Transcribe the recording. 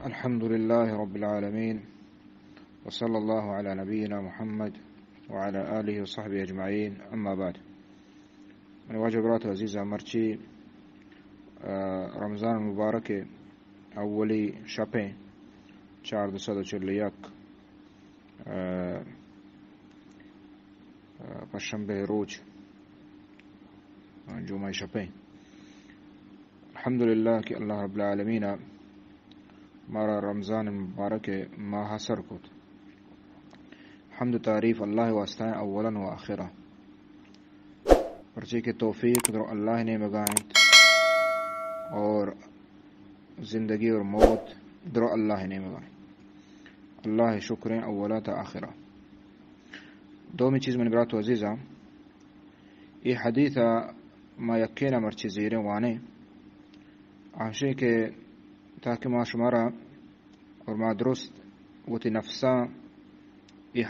الحمد لله رب العالمين، وصلى الله على نبينا محمد وعلى آله وصحبه أجمعين، أما بعد. من واجہ برات عزیزاں، مرچی، آ، رمضان مبارک اولی شپیں، چاردہ سد و چل و یک، آ، آ، پشنبہ روچ، آ، جمعہ شپیں. الحمدللہ کہ اللہ رب العالمین مارا رمضان مبارک ماہ سر کت. حمد و تعریف اللہ واسطہ اولاً و آخراً، پرچے کہ توفیق در اللہ نیمگا انت اور زندگی اور موت در اللہ نیمگا انت. اللہ شکریں اولا تا آخرا. دومی چیز من برات و عزیزاں، اے حدیث ما یقینا مرچی زیریں وانے، آشے کہ تاکہ ما شمارا اور ما درست وتی نفساں اے